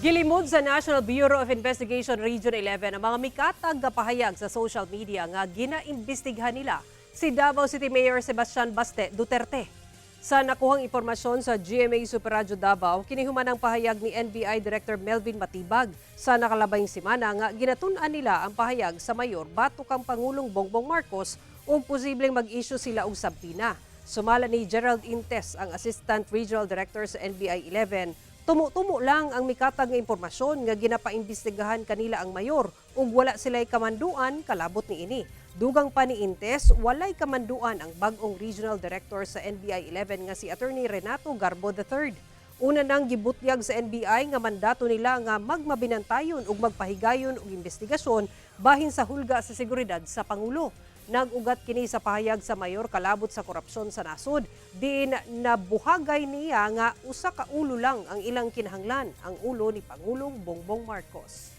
Gilimod sa National Bureau of Investigation Region 11 ang mga mikatag nga pahayag sa social media nga ginaimbestighan nila si Davao City Mayor Sebastian Baste Duterte. Sa nakuhang impormasyon sa GMA Super Radyo Davao, kinihuman ang pahayag ni NBI Director Melvin Matibag sa nakalabayng semana nga ginatun-an nila ang pahayag sa mayor batok kang Pangulong Bongbong Marcos ug posibleng mag-issue sila og subpoena. Sumala ni Gerald Intes, ang Assistant Regional Director sa NBI 11, tumo-tumo lang ang mikatag nga impormasyon nga ginapaimbestigahan kanila ang mayor ug wala sila'y kamanduan kalabot niini. Dugang pa ni Intes, walay kamanduan ang bag-ong Regional Director sa NBI 11 nga si Attorney Renato Garbo III. Una nang gibutyag sa NBI nga mandato nila nga magmabinantayon ug magpahigayon og investigasyon bahin sa hulga sa seguridad sa Pangulo. Nag-ugat kini sa pahayag sa mayor kalabot sa korupsyon sa nasod, diin nabuhagay niya nga usa ka ulo lang ang ilang kinahanglan, ang ulo ni Pangulong Bongbong Marcos.